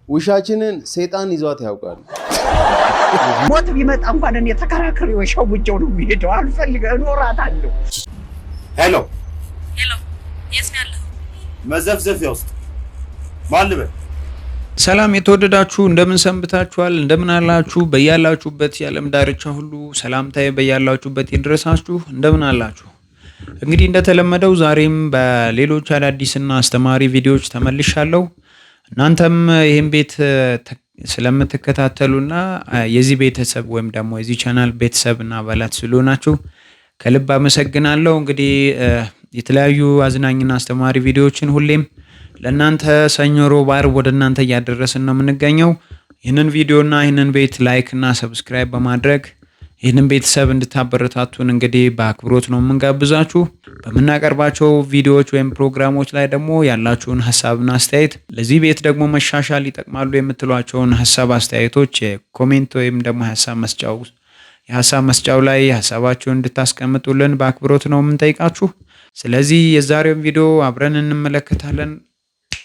ውሻችንን ሰይጣን ይዟት ያውቃል። ሞት ቢመጣ እንኳን እኔ ተከራክሬ ሸውጄው ነው የሚሄደው። አልፈልግም፣ እኖራታለሁ። ሄሎ። ሄሎ፣ የት ነው ያለኸው? መዘፍዘፊያ ውስጥ። ማን ልበል? ሰላም የተወደዳችሁ፣ እንደምን ሰንብታችኋል? እንደምን አላችሁ? በያላችሁበት የዓለም ዳርቻ ሁሉ ሰላምታዬ በያላችሁበት ይድረሳችሁ። እንደምን አላችሁ? እንግዲህ እንደተለመደው ዛሬም በሌሎች አዳዲስና አስተማሪ ቪዲዮዎች ተመልሻለሁ። እናንተም ይህን ቤት ስለምትከታተሉና የዚህ ቤተሰብ ወይም ደግሞ የዚህ ቻናል ቤተሰብ እና አባላት ስለሆናችሁ ከልብ አመሰግናለሁ። እንግዲህ የተለያዩ አዝናኝና አስተማሪ ቪዲዮዎችን ሁሌም ለእናንተ ሰኞ፣ ሮብ፣ ዓርብ ወደ እናንተ እያደረስን ነው የምንገኘው። ይህንን ቪዲዮና ይህንን ቤት like እና subscribe በማድረግ ይህንን ቤተሰብ እንድታበረታቱን እንግዲህ በአክብሮት ነው የምንጋብዛችሁ። በምናቀርባቸው ቪዲዮዎች ወይም ፕሮግራሞች ላይ ደግሞ ያላችሁን ሀሳብና አስተያየት፣ ለዚህ ቤት ደግሞ መሻሻል ይጠቅማሉ የምትሏቸውን ሀሳብ አስተያየቶች የ comment ወይም ደግሞ የሀሳብ መስጫው ላይ ሀሳባችሁን እንድታስቀምጡልን በአክብሮት ነው የምንጠይቃችሁ። ስለዚህ የዛሬውን ቪዲዮ አብረን እንመለከታለን።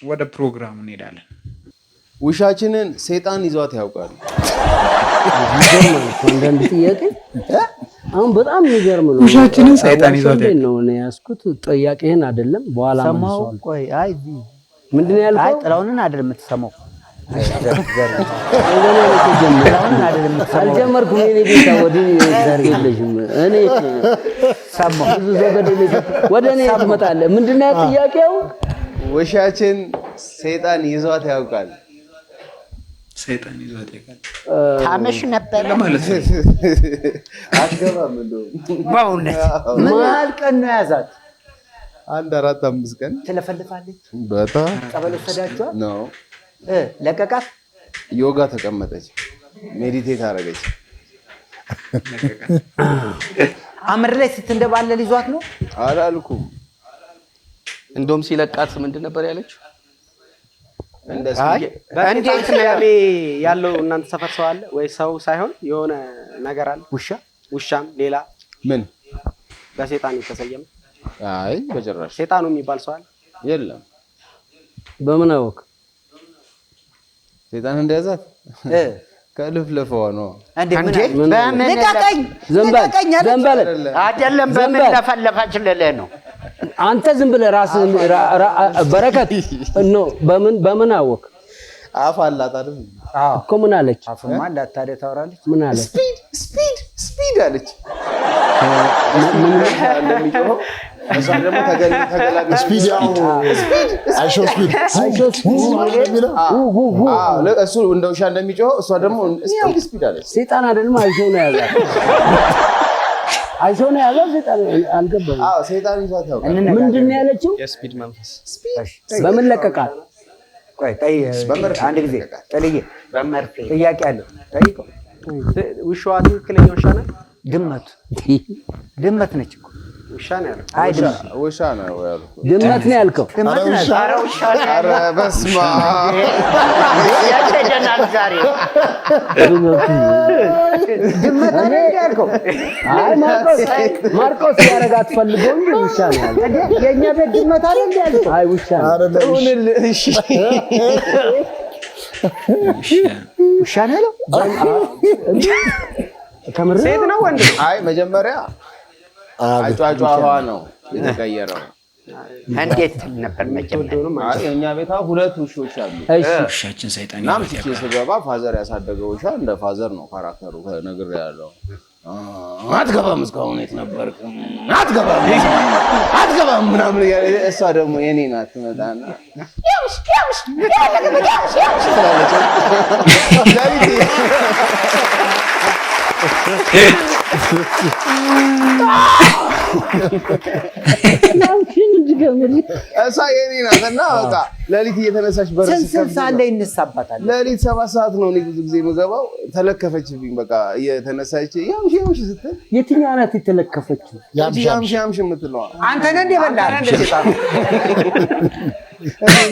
ወደ ፕሮግራሙ እንሄዳለን። ውሻችንን ሰይጣን ይዟት ያውቃል። ይገርማል እኮ አንዳንድ ጥያቄ አሁን በጣም የሚገርም ነው። ውሻችንን ሰይጣን ይዟት እንዴት ነው እኔ ያዝኩት ጥያቄህን አይደለም፣ በኋላ ሰማው። መልሰዋለሁ። ቆይ፣ አይ ምንድን ነው አይ ያልከው? ጥላሁንን አይደለም የምትሰማው። ገና ነው የተጀመረው። ጥላሁንን አይደለም የምትሰማው። አልጀመርኩም። የእኔ ጌታ ወዲህ የለሽም። እኔ ሰማው። ብዙ ሰው ገደል ወደ እኔ ትመጣለህ። ምንድን ነው ጥያቄው? ውሻችን ሰይጣን ይዟት ያውቃል። ሰይጣን ይዟት ያውቃል ታመሽ ነበረ ለማለት ነው። አትገባም እንደውም። በእውነት? ምን ያህል ቀን ነው የያዛት? አንድ 4-5 ቀን። ትለፈልፋለች። በጣም። ጸበል ወሰዳችኋል? ነው። ለቀቃት? ዮጋ ተቀመጠች፣ meditate አደረገች። አመድ ላይ ስትንደባለል ይዟት ነው። አላልኩም። እንደውም ሲለቃት ምንድን ነበር ያለችው? እንደ በሴጣን ስያሜ ያለው እናንተ ሰፈር ሰው አለ ወይ? ሰው ሳይሆን የሆነ ነገር አለ። ውሻ። ውሻም ሌላ። ምን? በሴጣን የተሰየመ። አይ፣ በጭራሽ። ሴጣኑ የሚባል ሰው አለ? የለም። በምን አወቅ? ሰይጣን እንደያዛት ከልፍለፈዋ ነው። እንዴ ምን እንዴ አለ? በምን ልቀቀኝ፣ ዝም በል። ልቀቀኝ አለች። ዝም በል። አይደለም፣ በምን ዝም በል። ለፈለፈች ልልህ ነው። አንተ ዝም ብለህ ራስህ በረከት no፣ በምን አወቅ? አፍ አላት አይደል? እኮ ምን አለች? አፍማ አላት ታዲያ ታወራለች። ምን አለች? Speed, speed, speed አለች። እንደሚጮኸው እሷ ደግሞ ተገላቢጦሽ። Speed ያው IShowSpeed የሚለው። አዎ፣ እሱ እንደ ውሻ እንደሚጮኸው እሷ ደግሞ speed, speed አለች። ሴጣን አይደለም፣ አይሾ ነው ያዛት። አይሾ ነው ያዛት። ሴጣን አልገባኝም። አዎ፣ ሰይጣን ይዟት ያውቃል። እንነጋገር። ምንድን ነው ያለችው? የስፒድ መንፈስ። በምን ለቀቃት? ቆይ ጠይ በመርፌ አንድ ጊዜ ጥልዬ በመርፌ። ጥያቄ አለው፣ ጠይቀው። ውሻዋ ትክክለኛ ውሻ ናት? ድመቱ ድመት ነች እኮ። ውሻ ነው ያለው። አይ ድመት። ውሻ ነው ያልኩት። ድመት ነው ያልከው? ድመት ናት። ኧረ ውሻ ነው። ኧረ በስመ አብ። የት ሄደናል ዛሬ? ድመት አይደል እንዴ ያልከው? አይ፣ ማርቆስ ማርቆስ ያረጋት ፈልጎ እንጂ ውሻ ነው ያልከው። እንዴ የእኛ ቤት ድመት አይደል እንዴ ያልከው? አይ፣ ውሻ ነው። አይደለም። ይሁንልህ፣ እሺ። ውሻ ነው ያለው? ከምር? ሴት ነው ወንድ ነው? አይ፣ መጀመሪያ አጯጯኋ ነው የተቀየረው። እንዴት ትል ነበር መጀመሪያ? አይ፣ የእኛ ቤታ ሁለት ውሾች አሉ። እሺ። ውሻችን ሰይጣን እና ይዟት አምሽቼ ያውቃል። ስገባ father ያሳደገው ውሻ እንደ father ነው character ኡ ነግሬሃለሁ። አትገባም፣ እስካሁን የት ነበርክ? አትገባም፣ አትገባም ምናምን እያለ እሷ ደግሞ የኔ ናት ትመጣና ያምሽ ያምሽ ያለገበት ያምሽ ያምሽ ትላለች። ሌሊት ያምሽን ድገምልኝ። እሷ የኔ ናት እና በቃ ሌሊት እየተነሳች በር ስንት ስንት ስትከፍት ሰዓት ላይ ይነሳባታል? ሌሊት 7 ሰዓት ነው እኔ ብዙ ጊዜ የምገባው። ተለከፈችብኝ። በቃ እየተነሳች ያምሽ ያምሽ ስትል የትኛዋ ናት የተለከፈችው? ያምሽ። ያምሽ ያምሽ የምትለዋ። አንተ ነህ እንደ በላህ?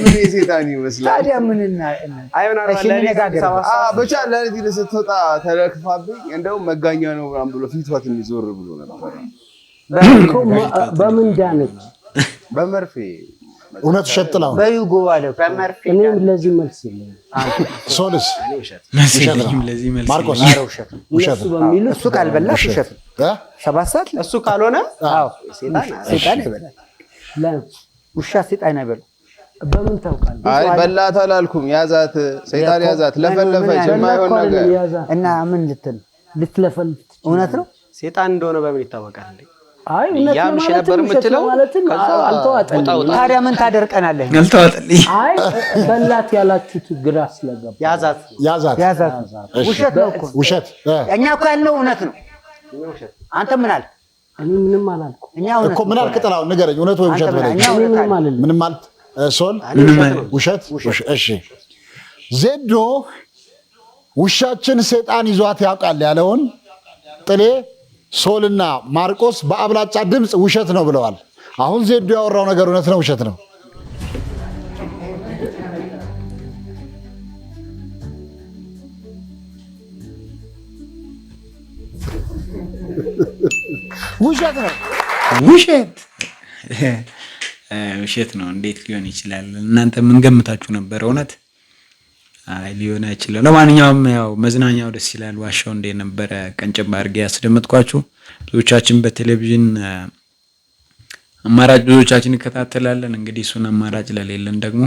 ምን የሴጣን ይመስላል። ታዲያ ምን እና አይ፣ ምናልባት እሺ ሌሊት እንነጋገር። 7 አዎ፣ ሰዓት ብቻ ሌሊት ስትወጣ ተለክፋብኝ፣ እንደውም መጋኛ ነው ምናምን ብሎ ፊቷ ትንሽ ዞር ብሎ ነበር። እኮ በምን ዳነች? በመርፌ። እውነት ውሸት? ጥላሁን። በዩጎ አለ። በመርፌ። እኔም ለዚህ መልስ የለኝም። ሶልስ? መልስ ውሸት ነው። የለኝም ለዚህ መልስ ማርቆስ? የለኝም። ኧረ ውሸት ነው። ውሸት እነሱ ነው። በሚሉት እሱ ካልበላት ውሸት ነው። እ? 7 ሰዓት እሱ ካልሆነ አዎ ሴጣን ሴጣን ይበላል። ለምን? ውሻ ሴጣን አይበላም። በምን ታውቃለህ? አይ በላት አላልኩም። ያዛት፣ ሰይጣን ያዛት፣ ለፈለፈች፣ የማይሆን በላ እኮ ነገር። አይደለም ያዛት። እና ምን ልትል ነው? ልትለፈልፍ ትችላለህ። እውነት ነው። ሴጣን እንደሆነ በምን ይታወቃል እንዴ? አይ እውነት ያምሽ ለማለትም ነበር ውሸት የምትለው? ለማለትም ከዛ አልተዋጠልኝም። ውጣ ውጣ። ታዲያ ምን ታደርቀናለህ? አልተዋጠልኝ። አይ በላት ያላችሁት ግራ ስለገባ ያዛት። ያዛት። ያዛት። እሺ። ውሸት ነው እኮ። ውሸት እ። እኛ እኮ ያልነው እውነት ነው። አንተ ምን አልክ? እኔ ምንም አላልኩም። እኛ እውነት እኮ ምን አልክ ጥላሁን? ንገረኝ፣ እውነት ወይ ውሸት አንተ ምን በለኝ። እኛ እኔ እውነት ምንም አለ። አልልም። ምንም አልክ ሶል? ምንም አልልም። ውሸት። እሺ፣ ዜዶ ውሻችን ሰይጣን ይዟት ያውቃል ያለውን ጥሌ፣ ሶልና ማርቆስ በአብላጫ ድምፅ ውሸት ነው ብለዋል። አሁን ዜዶ ያወራው ነገር እውነት ነው ውሸት ነው? ውሸት ነው። ውሸት፣ ውሸት ነው። እንዴት ሊሆን ይችላል? እናንተ ምን ገምታችሁ ነበር? እውነት አይ ሊሆን አይችልም። ለማንኛውም ያው መዝናኛው ደስ ይላል። ዋሻው እንዴት ነበረ ቀንጨብ አድርጌ ያስደመጥኳችሁ። ብዙዎቻችን በቴሌቪዥን አማራጭ ብዙዎቻችን እንከታተላለን። እንግዲህ እሱን አማራጭ ለሌለን ደግሞ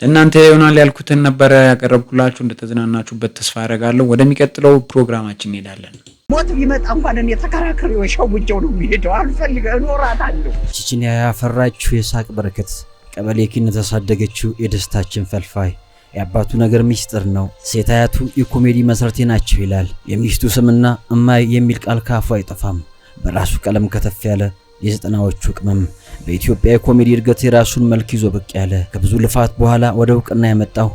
ለእናንተ ይሆናል ያልኩትን ነበረ ያቀረብኩላችሁ። እንደተዝናናችሁበት ተስፋ አደርጋለሁ። ወደሚቀጥለው ፕሮግራማችን እንሄዳለን። ሞት ቢመጣ እንኳን እኔ ተከራክሬ ሸውጄው ነው የሚሄደው። አልፈልግም፣ እኖራታለሁ። ቺቺኒያ ያፈራችው የሳቅ በረከት፣ ቀበሌ ኪነት ያሳደገችው የደስታችን ፈልፋይ፣ የአባቱ ነገር ሚስጥር ነው። ሴት አያቱ የኮሜዲ መሰረቴ ናቸው ይላል። የሚስቱ ስምና እማይ የሚል ቃል ካፉ አይጠፋም። በራሱ ቀለም ከተፍ ያለ የ90ዎቹ ቅመም፣ በኢትዮጵያ የኮሜዲ እድገት የራሱን መልክ ይዞ ብቅ ያለ፣ ከብዙ ልፋት በኋላ ወደ እውቅና የመጣው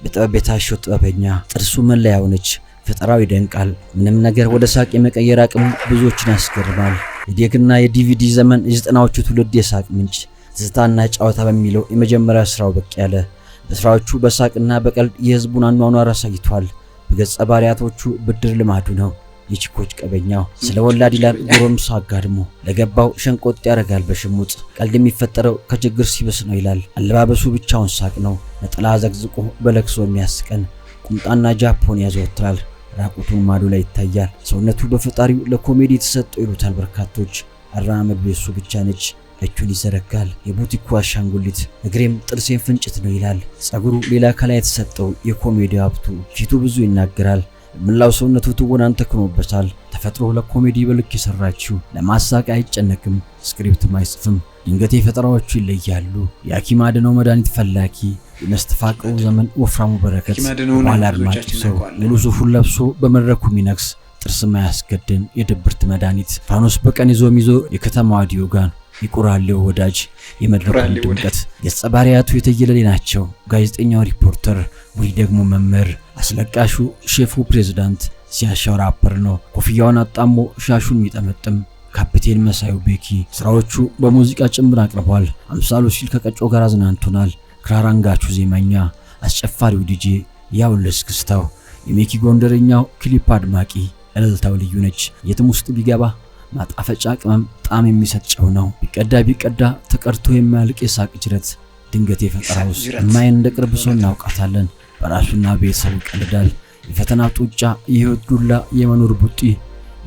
በጥበብ የታሸው ጥበበኛ፣ ጥርሱ መለያው ነች። ፈጠራው ይደንቃል። ምንም ነገር ወደ ሳቅ የመቀየር አቅሙ ብዙዎችን ያስገርማል። የዴክና የዲቪዲ ዘመን የ90ዎቹ ትውልድ የሳቅ ምንጭ፣ ትዝታና ጨዋታ በሚለው የመጀመሪያ ስራው ብቅ ያለ፣ በስራዎቹ በሳቅና በቀልድ የህዝቡን አኗኗር አሳይቷል። በገጸ ባህሪያቶቹ ብድር ልማዱ ነው። የቺኮች ቀበኛው ስለ ወላድ ይላል ጎረምሳ አጋድሞ፣ ለገባው ሸንቆጥ ያደርጋል በሽሙጥ። ቀልድ የሚፈጠረው ከችግር ሲብስ ነው ይላል። አለባበሱ ብቻውን ሳቅ ነው። ነጠላ ዘቅዝቆ በለቅሶ የሚያስቀን ቁምጣና ጃፖን ያዘወትራል። ራቁቱን ማዶ ላይ ይታያል። ሰውነቱ በፈጣሪው ለኮሜዲ የተሰጠው ይሉታል በርካቶች። አረማመዱ የሱ ብቻ ነች። እጁን ይዘረጋል። የቡቲኩ አሻንጉሊት እግሬም ጥርሴን ፍንጭት ነው ይላል። ጸጉሩ ሌላ ከላይ የተሰጠው የኮሜዲ ሀብቱ። ፊቱ ብዙ ይናገራል። መላው ሰውነቱ ትወናን ተክኖበታል። ተፈጥሮ ለኮሜዲ በልክ የሰራችው፣ ለማሳቅ አይጨነቅም፣ script ም አይጽፍም። ድንገቴ ፈጠራዎቹ ይለያሉ። የሐኪም አድነው መድኃኒት ፈላኪ፣ የመስተፋቅሩ ዘመን ወፍራሙ በረከት፣ ሐኪም አድነውን በኋላ አድማቂ ብዙዎቻችን ሰው፣ እናውቀዋለን። ሙሉ ሱፉን ለብሶ በመድረኩ የሚነግስ፣ ጥርስ ማያስገድን የድብርት መድኃኒት፣ ፋኖስ በቀን ይዞ ሚዞር የከተማዋ ዲዮጋን፣ የቁራሌው ወዳጅ፣ የመድረኩ ቁራሌው ድምቀት። ገጸ ባህሪያቱ የተየለሌ ናቸው። ጋዜጠኛው ሪፖርተር፣ ሙሪ ደግሞ መምህር፣ አስለቃሹ ሼፉ ፕሬዝዳንት፣ ሲያሻው ራፐር ነው። ኮፍያውን አጣሞ ሻሹን የሚጠመጥም ካፒቴን መሳዩ ቤኪ ስራዎቹ በሙዚቃ ጭምር አቅርቧል። አምሳሉ ሲል ከቀጮ ጋር አዝናንቶናል። ክራር አንጋቹ ዜመኛ፣ አስጨፋሪው ዲጄ፣ ያውልስ ክስታው፣ የሜኪ ጎንደረኛው ክሊፕ አድማቂ፣ እልልታው ልዩ ነች። የትም ውስጥ ቢገባ ማጣፈጫ ቅመም ጣዕም የሚሰጥ ጨው ነው። ቢቀዳ ቢቀዳ ተቀድቶ የማያልቅ የሳቅ ጅረት። ድንገት የፈጠራ ውስጥ ጅረት። እማይን እንደ ቅርብ ሰው እናውቃታለን። በራሱና ቤተሰቡ ይቀልዳል። የፈተና ጡጫ፣ የህይወት ዱላ፣ የመኖር ቡጢ፣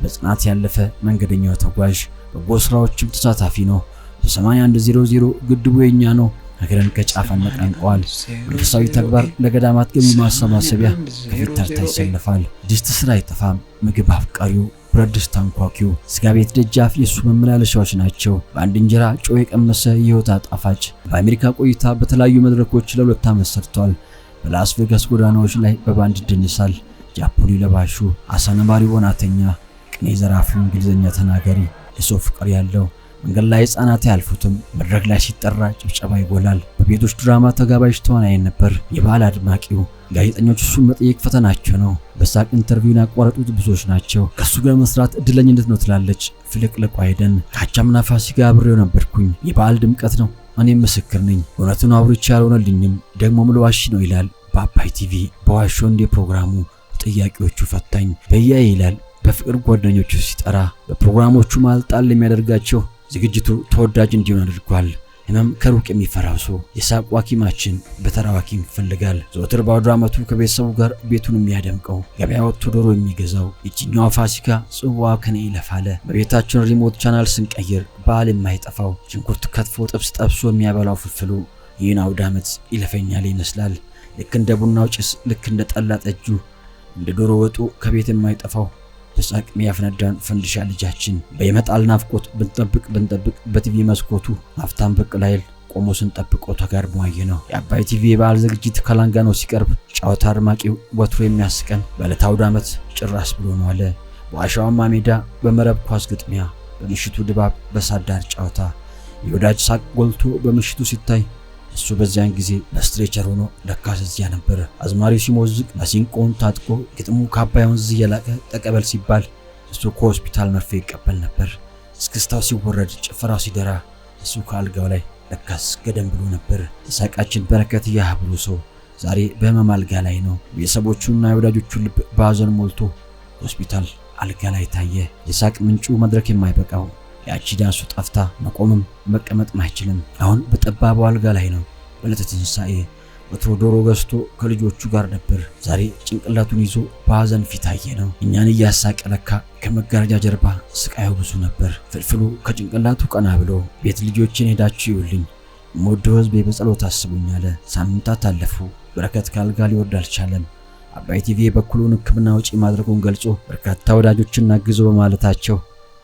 በጽናት ያለፈ መንገደኛው ተጓዥ፣ በጎ ስራዎችም ተሳታፊ ነው። በ8100 ግድቡ የኛ ነው ሀገርን ከጫፍ አነቃንቀዋል። መንፈሳዊ ተግባር ለገዳማት ገቢ ማሰባሰቢያ ከፊት ተርታ ይሰለፋል። ድስት ስራ አይጠፋም። ምግብ አፍቃሪው፣ ብረት ድስት አንኳኪው፣ ስጋ ቤት ደጃፍ የእሱ መመላለሻዎች ናቸው። በአንድ እንጀራ ጨው የቀመሰ የህይወት አጣፋጭ። በአሜሪካ ቆይታ በተለያዩ መድረኮች ለ2 ዓመት ሰርቷል። በላስ ቬጋስ ጎዳናዎች ላይ በባንድ ይደንሳል። ጃፖኒ ለባሹ፣ አሳ ነባሪ ወናተኛ፣ ቅኔ ዘራፊው፣ እንግሊዝኛ ተናጋሪ፣ የሰው ፍቅር ያለው፣ መንገድ ላይ ህፃናት አያልፉትም። መድረክ ላይ ሲጠራ ጭብጨባ ይጎላል። በቤቶች ድራማ ተጋባዥ ተዋናይ ነበር። የበዓል አድማቂው፣ ጋዜጠኞች እሱን መጠየቅ ፈተናቸው ነው። በሳቅ interview ን ያቋረጡት ብዙዎች ናቸው። ከእሱ ጋር መስራት እድለኝነት ነው ትላለች ፍልቅልቋ አይደን። ካቻምና ፋሲካ አብሬው ነበርኩኝ። የበዓል ድምቀት ነው። እኔም ምስክር ነኝ። እውነቱን አውርቼ አልሆነልኝም፣ ደግሞ ምልዋሽ ነው ይላል። በአባይ ቲቪ በዋሾ እንዴ ፕሮግራሙ ጥያቄዎቹ ፈታኝ በያይ ይላል በፍቅር ጓደኞቹ ሲጠራ። በፕሮግራሞቹ መሃል ጣል የሚያደርጋቸው ዝግጅቱ ተወዳጅ እንዲሆን አድርጓል። ህመም ከሩቅ የሚፈራው ሰው የሳቅ ሐኪማችን በተራው ሐኪም ይፈልጋል። ዘወትር በአውደ ዓመቱ ከቤተሰቡ ጋር ቤቱን የሚያደምቀው፣ ገበያ ወጥቶ ዶሮ የሚገዛው፣ ይችኛዋ ፋሲካ ጽዋ ከኔ ይለፋለ። በቤታችን remote channel ስንቀይር በዓል የማይጠፋው፣ ሽንኩርት ከትፎ ጥብስ ጠብሶ የሚያበላው ፍልፍሉ ይህን አውደ ዓመት ይለፈኛል ይመስላል። ልክ እንደ ቡናው ጭስ፣ ልክ እንደ ጠላ ጠጁ፣ እንደ ዶሮ ወጡ ከቤት የማይጠፋው በሳቅ የሚያፈነዳን ፈንድሻ ልጃችን በይመጣል ናፍቆት ብንጠብቅ ብንጠብቅ በቲቪ መስኮቱ ሀብታም ብቅ ላይል ቆሞ ስንጠብቀው ተጋድሞ አየነው። የአባይ ቲቪ የበዓል ዝግጅት ከላንጋኖ ሲቀርብ ጨዋታ አድማቂው ወትሮ የሚያስቀን በዕለተ አውደ ዓመት ጭራስ ብሎ ነው አለ። በአሸዋማ ሜዳ በመረብ ኳስ ግጥሚያ፣ በምሽቱ ድባብ በሳዳር ጨዋታ የወዳጅ ሳቅ ጎልቶ በምሽቱ ሲታይ እሱ በዚያን ጊዜ በ stretcher ሆኖ ለካስ እዚያ ነበር። አዝማሪው ሲሞዝቅ ማሲንቆውን ታጥቆ ግጥሙ ከአባይ ወንዝ እየላቀ ተቀበል ሲባል እሱ ከሆስፒታል መርፌ ይቀበል ነበር። እስክስታው ሲወረድ ጭፈራው ሲደራ እሱ ከአልጋው ላይ ለካስ ገደም ብሎ ነበር። የሳቃችን በረከት ያህብሉ ሰው ዛሬ በህመም አልጋ ላይ ነው። ቤተሰቦቹና የወዳጆቹ ልብ በሀዘን ሞልቶ ሆስፒታል አልጋ ላይ ታየ። የሳቅ ምንጩ መድረክ የማይበቃው ያቺ ዳንሱ ጠፍታ መቆምም መቀመጥም አይችልም። አሁን በጠባቡ አልጋ ላይ ነው። በዕለተ ትንሣኤ ወትሮ ዶሮ ገዝቶ ከልጆቹ ጋር ነበር። ዛሬ ጭንቅላቱን ይዞ በሀዘን ፊት አየ ነው። እኛን እያሳቀ ለካ ከመጋረጃ ጀርባ ስቃዩ ብዙ ነበር። ፍልፍሉ ከጭንቅላቱ ቀና ብሎ ቤት ልጆችን ሄዳችሁ ይውልኝ፣ የምወደው ሕዝቤ በጸሎት አስቡኝ አለ። ሳምንታት አለፉ። በረከት ከአልጋ ሊወርድ አልቻለም። አባይ ቲቪ የበኩሉን ሕክምና ወጪ ማድረጉን ገልጾ በርካታ ወዳጆችን አግዞ በማለታቸው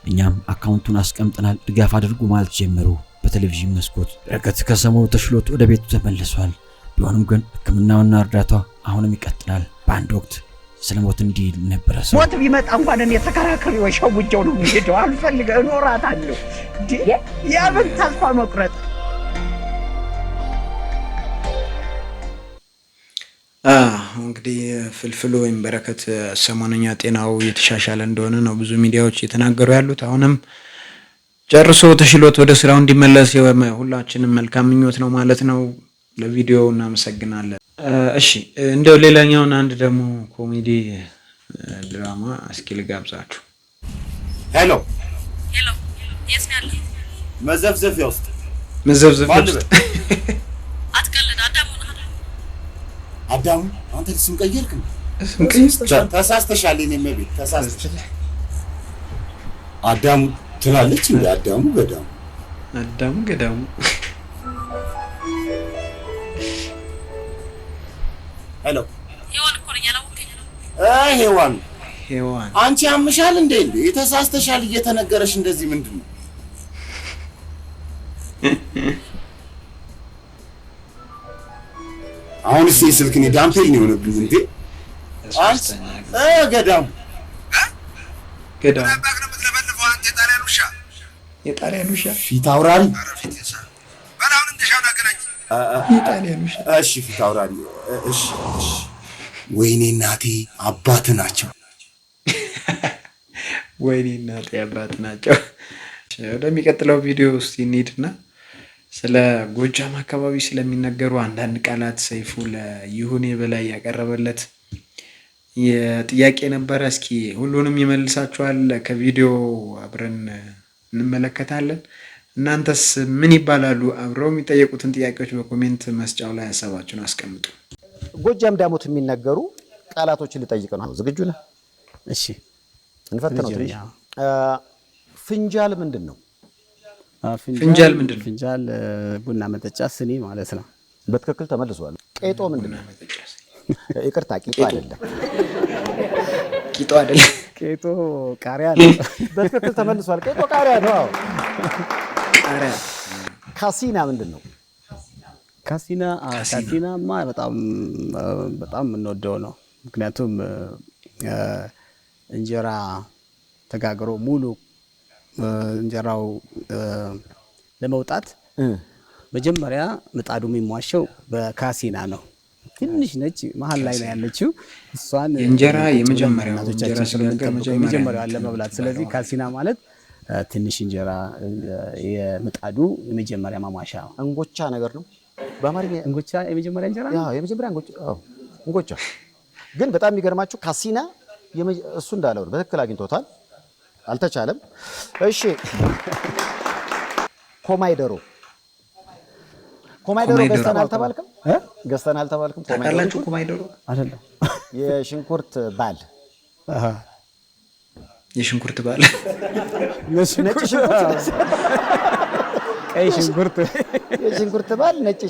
እኛም አካውንቱን አስቀምጠናል፣ ድጋፍ አድርጉ ማለት ጀመሩ። በቴሌቪዥን መስኮት በረከት ከሰሞኑ ተሽሎት ወደ ቤቱ ተመልሷል። ቢሆንም ግን ሕክምናውና እርዳታ አሁንም ይቀጥላል። በአንድ ወቅት ስለ ሞት እንዲህ ነበረ ሰው ሞት ቢመጣ እንኳን እኔ ተከራክሬ ሸውጄው ነው የምሄደው። አልፈልግም፣ እኖራታለሁ። የምን ተስፋ መቁረጥ። እንግዲህ ፍልፍሉ ወይም በረከት ሰሞነኛ ጤናው የተሻሻለ እንደሆነ ነው ብዙ ሚዲያዎች እየተናገሩ ያሉት። አሁንም ጨርሶ ተሽሎት ወደ ስራው እንዲመለስ ሁላችንም መልካም ምኞት ነው ማለት ነው። ለቪዲዮው እናመሰግናለን። እሺ እንደው ሌላኛውን አንድ ደግሞ ኮሜዲ ድራማ እስኪ ልጋብዛችሁ። Hello Hello፣ የት ነው ያለኸው? መዘፍዘፊያ ውስጥ። መዘፍዘፊያ ውስጥ። አትቀልድ፣ አዳሙ ነህ። አዳሙ አንተ ስም ቀየርክ? ስም ቀየርክ? ተሳስተሻል። የእኔ እመቤት ተሳስተሻል። አዳሙ ትላለች እንደ አዳሙ ገዳሙ። አዳሙ ገዳሙ። Hello ሔዋን እኮ ነኝ፣ አላወቅኸኝም? ሔዋን ሔዋን አንቺ ያምሻል እንዴ? እንዴ ተሳስተሻል እየተነገረሽ እንደዚህ ምንድን ነው? አሁን እስኪ ስልክ እኔ ዳምፔል ነው የሆነብኝ። እንዴ አንቺ ገዳሙ ገዳሙ የጣሊያን ውሻ ፊት አውራሪ የጣሊያን ውሻ። እሺ ፊት አውራሪ። እሺ እሺ። ወይኔ እናቴ አባት ናቸው። ወይኔ እናቴ አባት ናቸው። ወደሚቀጥለው ቪዲዮ ውስጥ እንሂድና ስለ ጎጃም አካባቢ ስለሚነገሩ አንዳንድ ቃላት ሰይፉ ለይሁኔ በላይ ያቀረበለት የጥያቄ ነበረ። እስኪ ሁሉንም ይመልሳችኋል። ከቪዲዮ አብረን እንመለከታለን። እናንተስ ምን ይባላሉ? አብረው የሚጠየቁትን ጥያቄዎች በ comment መስጫው ላይ ሀሳባችሁን አስቀምጡ። ጎጃም ዳሞት የሚነገሩ ቃላቶችን ልጠይቅ ነው። ዝግጁ ነህ? እሺ እንፈትነው ትንሽ። ፍንጃል ምንድን ነው? ፍንጃል ምንድን ነው? ፍንጃል ቡና መጠጫ ስኒ ማለት ነው። በትክክል ተመልሷል። ቄጦ ምንድን ነው? ይቅርታ ቂጦ አይደለም። ቂጦ አይደለም። ቄጦ ቃሪያ ነው። በትክክል ተመልሷል። ቄጦ ቃሪያ ነው። አዎ ቃሪያ። ካሲና ምንድን ነው? ካሲና ካሲናማ በጣም በጣም የምንወደው ነው። ምክንያቱም እንጀራ ተጋግሮ ሙሉ እንጀራው ለመውጣት መጀመሪያ ምጣዱ የሚሟሸው በካሲና ነው። ትንሽ ነች፣ መሀል ላይ ነው ያለችው። እሷን የእንጀራ የመጀመሪያው እንጀራ ሲጋገር የመጀመሪያዋን ለመብላት። ስለዚህ ካሲና ማለት ትንሽ እንጀራ የምጣዱ የመጀመሪያ ማሟሻ እንጎቻ ነገር ነው በአማርኛ። እንጎቻ የመጀመሪያ እንጀራ ነው። የመጀመሪያ እንጎቻ። ግን በጣም የሚገርማችሁ ካሲና እሱ እንዳለው ነው። በትክክል አግኝቶታል። አልተቻለም። እሺ ኮማይደሮ። ኮማይደሮ ኮማይደሮ። ገዝተን አልተባልክም? ገዝተን አልተባልክም? ታውቃላችሁ ኮማይደሮ? አይደለም። የሽንኩርት ባል። የሽንኩርት ባል። ነጭ ሽንኩርት። ቀይ ሽንኩርት። የሽንኩርት ባል፣ ነጭ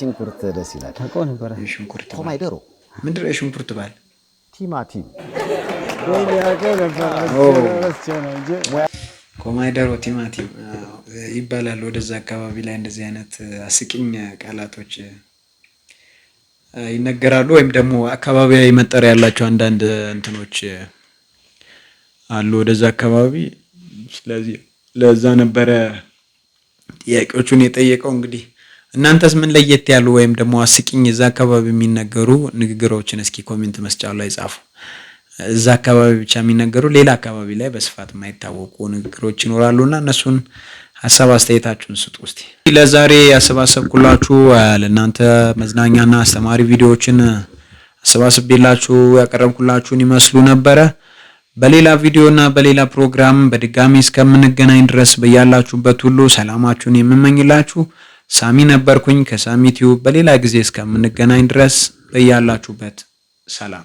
ሽንኩርት ደስ ይላል። ታውቀው ነበረ። የሽንኩርት ባል። ኮማይደሮ። ምንድን ነው የሽንኩርት ባል? ቲማቲም። ወይኔ አውቀው ነበረ። ረስቼው ነው እንጂ። ኮማይደሮ ቲማቲም፣ አዎ፣ ይባላል። ወደዛ አካባቢ ላይ እንደዚህ አይነት አስቂኝ ቃላቶች ይነገራሉ። ወይም ደግሞ አካባቢያዊ መጠሪያ ያላቸው አንዳንድ እንትኖች አሉ ወደዛ አካባቢ። ስለዚህ ለዛ ነበረ ጥያቄዎቹን የጠየቀው። እንግዲህ እናንተስ ምን ለየት ያሉ ወይም ደግሞ አስቂኝ እዛ አካባቢ የሚነገሩ ንግግሮችን እስኪ comment መስጫው ላይ ጻፉ። እዛ አካባቢ ብቻ የሚነገሩ፣ ሌላ አካባቢ ላይ በስፋት የማይታወቁ ንግግሮች ይኖራሉና እነሱን ሀሳብ አስተያየታችሁን ስጡ። እስቲ ለዛሬ ያሰባሰብኩላችሁ ለእናንተ መዝናኛና አስተማሪ ቪዲዮዎችን አሰባስቤላችሁ ያቀረብኩላችሁን ይመስሉ ነበረ። በሌላ ቪዲዮ እና በሌላ ፕሮግራም በድጋሚ እስከምንገናኝ ድረስ በያላችሁበት ሁሉ ሰላማችሁን የምመኝላችሁ ሳሚ ነበርኩኝ ከሳሚ ቲዩብ። በሌላ ጊዜ እስከምንገናኝ ድረስ በያላችሁበት ሰላም።